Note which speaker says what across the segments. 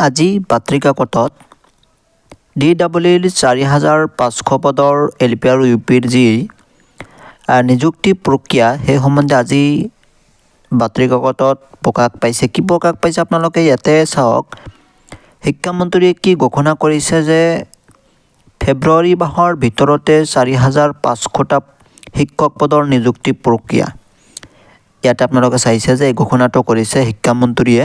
Speaker 1: আজি বাতৰি কাকতত ডি ডাবল ইৰ 4500 পদৰ এল পি আৰু ইউ পিৰ যি নিযুক্তি প্ৰক্ৰিয়া, সেই সম্বন্ধে আজি বাতৰি কাকতত প্ৰকাশ পাইছে। কি প্ৰকাশ পাইছে আপোনালোকে ইয়াতে চাওক। শিক্ষামন্ত্ৰীয়ে কি ঘোষণা কৰিছে যে ফেব্ৰুৱাৰী মাহৰ ভিতৰতে 4500টা শিক্ষক পদৰ নিযুক্তি প্ৰক্ৰিয়া। ইয়াতে আপোনালোকে চাইছে যে এই ঘোষণাটো কৰিছে শিক্ষামন্ত্ৰীয়ে।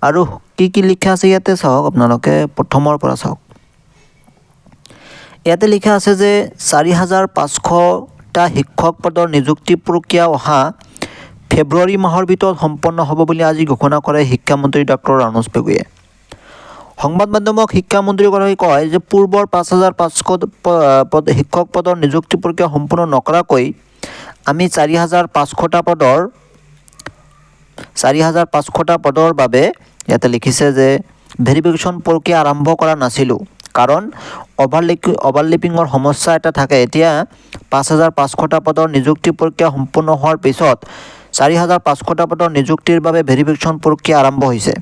Speaker 1: আৰু কি কি লিখা আছে ইয়াতে চাওক আপোনালোকে, প্ৰথমৰ পৰা চাওক। ইয়াতে লিখা আছে যে 4500টা শিক্ষক পদৰ নিযুক্তি প্ৰক্ৰিয়া অহা ফেব্ৰুৱাৰী মাহৰ ভিতৰত সম্পন্ন হ'ব বুলি আজি ঘোষণা কৰে শিক্ষামন্ত্ৰী ডক্টৰ ৰণোজ পেগুৱে। সংবাদ মাধ্যমক শিক্ষামন্ত্ৰীগৰাকীয়ে কয় যে পূৰ্বৰ 5500 পদ শিক্ষক পদৰ নিযুক্তি প্ৰক্ৰিয়া সম্পূৰ্ণ নকৰাকৈ আমি 4500টা পদৰ বাবে ইয়াতে লিখিছে যে ভেৰিফিকেশ্যন প্ৰক্ৰিয়া আৰম্ভ কৰা নাছিলোঁ, কাৰণ অভাৰলেপিঙৰ সমস্যা এটা থাকে। এতিয়া 5500টা পদৰ নিযুক্তি প্ৰক্ৰিয়া সম্পূৰ্ণ হোৱাৰ পিছত 4500টা পদৰ নিযুক্তিৰ বাবে ভেৰিফিকেশ্যন প্ৰক্ৰিয়া আৰম্ভ হৈছে।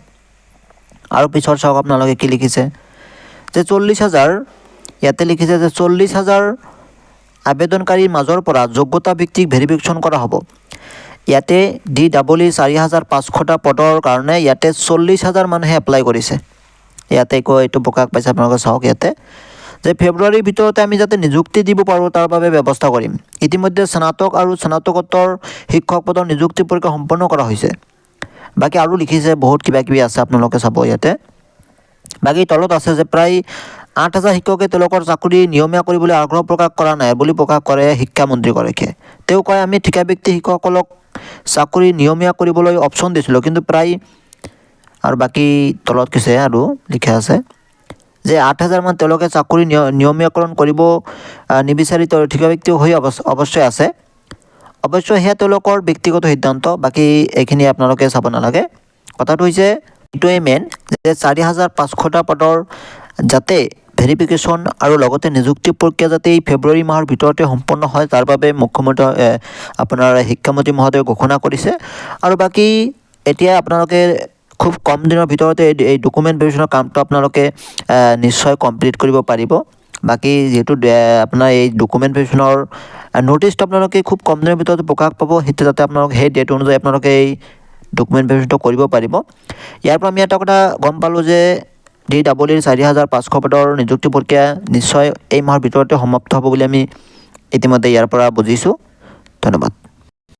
Speaker 1: আৰু পিছত চাওক আপোনালোকে কি লিখিছে যে 40,000, ইয়াতে লিখিছে যে 40,000 আবেদনকাৰীৰ মাজৰ পৰা যোগ্যতা ভিত্তিক ভেৰিফিকেশ্যন কৰা হ'ব। ইয়াতে ডি ডাবল ই 4500টা পদৰ কাৰণে ইয়াতে 40,000 মানুহে এপ্লাই কৰিছে। ইয়াতে কৈ এইটো প্ৰকাশ পাইছে, আপোনালোকে চাওক ইয়াতে যে ফেব্ৰুৱাৰীৰ ভিতৰতে আমি যাতে নিযুক্তি দিব পাৰোঁ তাৰ বাবে ব্যৱস্থা কৰিম। ইতিমধ্যে স্নাতক আৰু স্নাতকোত্তৰ শিক্ষক পদৰ নিযুক্তি পৰীক্ষা সম্পন্ন কৰা হৈছে। বাকী আৰু লিখিছে বহুত কিবা কিবি আছে, আপোনালোকে চাব ইয়াতে। বাকী তলত আছে যে প্ৰায় 8000 শিক্ষকে তেওঁলোকৰ চাকৰি নিয়মীয়া কৰিবলৈ আগ্ৰহ প্ৰকাশ কৰা নাই বুলি প্ৰকাশ কৰে শিক্ষামন্ত্ৰীগৰাকীয়ে। তেওঁ কয়, আমি ঠিকাভিত্তিক শিক্ষকসকলক চাকৰি নিয়মীয়া কৰিবলৈ অপশ্যন দিছিলোঁ, কিন্তু প্ৰায় আৰু বাকী তলত কৈছে আৰু লিখা আছে যে 8000মান তেওঁলোকে চাকৰি নিয়মীয়াকৰণ কৰিব নিবিচাৰি ঠিকাভিত্তিক হৈ অৱশ্যে আছে। অৱশ্যে সেয়া তেওঁলোকৰ ব্যক্তিগত সিদ্ধান্ত, বাকী এইখিনি আপোনালোকে চাব নালাগে। কথাটো হৈছে এইটোৱেই মেইন যে 4500টা পদৰ যাতে ভেৰিফিকেশ্যন আৰু লগতে নিযুক্তি প্ৰক্ৰিয়া যাতে এই ফেব্ৰুৱাৰী মাহৰ ভিতৰতে সম্পন্ন হয় তাৰ বাবে মুখ্যমন্ত্ৰী আপোনাৰ শিক্ষামন্ত্ৰী মহোদয়ে ঘোষণা কৰিছে। আৰু বাকী এতিয়া আপোনালোকে খুব কম দিনৰ ভিতৰতে এই ডকুমেণ্ট ভেৰিফিকেশ্যনৰ কামটো আপোনালোকে নিশ্চয় কমপ্লিট কৰিব পাৰিব। বাকী যিহেতু আপোনাৰ এই ডকুমেণ্ট ভেৰিফিকেশ্যনৰ ন'টিচটো আপোনালোকে খুব কম দিনৰ ভিতৰতে প্ৰকাশ পাব, সেইটো যাতে আপোনালোকে সেই ডেট অনুযায়ী আপোনালোকে এই ডকুমেণ্ট ভেৰিফিকেশ্যনটো কৰিব পাৰিব। ইয়াৰ পৰা আমি এটা কথা গম পালোঁ যে ডি ডাবল ইৰ 4500 পদৰ নিযুক্তি প্ৰক্ৰিয়া নিশ্চয় এই মাহৰ ভিতৰতে সমাপ্ত হ'ব বুলি আমি ইতিমধ্যে ইয়াৰ পৰা বুজিছোঁ। ধন্যবাদ।